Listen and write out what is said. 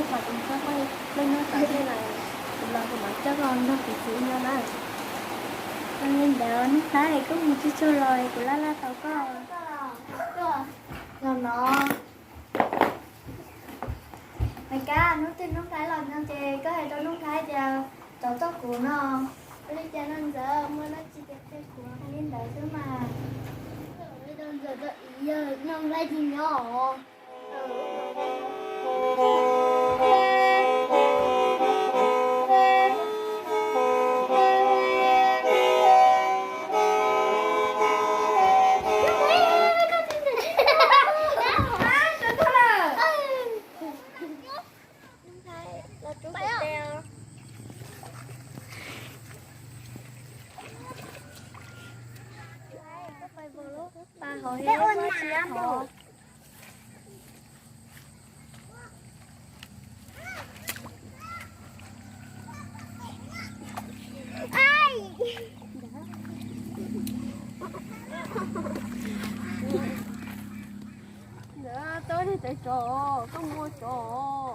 Thaum kuv txog peb hnub tom ntej lawm, kuv los kuv mam coj koj nrog kuv mus nyob na. Ua li ntawd Nuj Nplhaib, koj mus tsuag tsuag los kuv laj laj tos koj. Los no, Maiv Kab, hnub twg Nuj Nplhaib los no ces koj hais rau Nuj Nplhaib tias rov tos kuv no. Ua li cas no Ntxawm, muaj dab tsi ces qhia kuv li ntawd xwb mas. Ntxawm, Nuj Nplhaib tsis nyob os. Ntxawm, tau tes tsov, koj muaj tsov.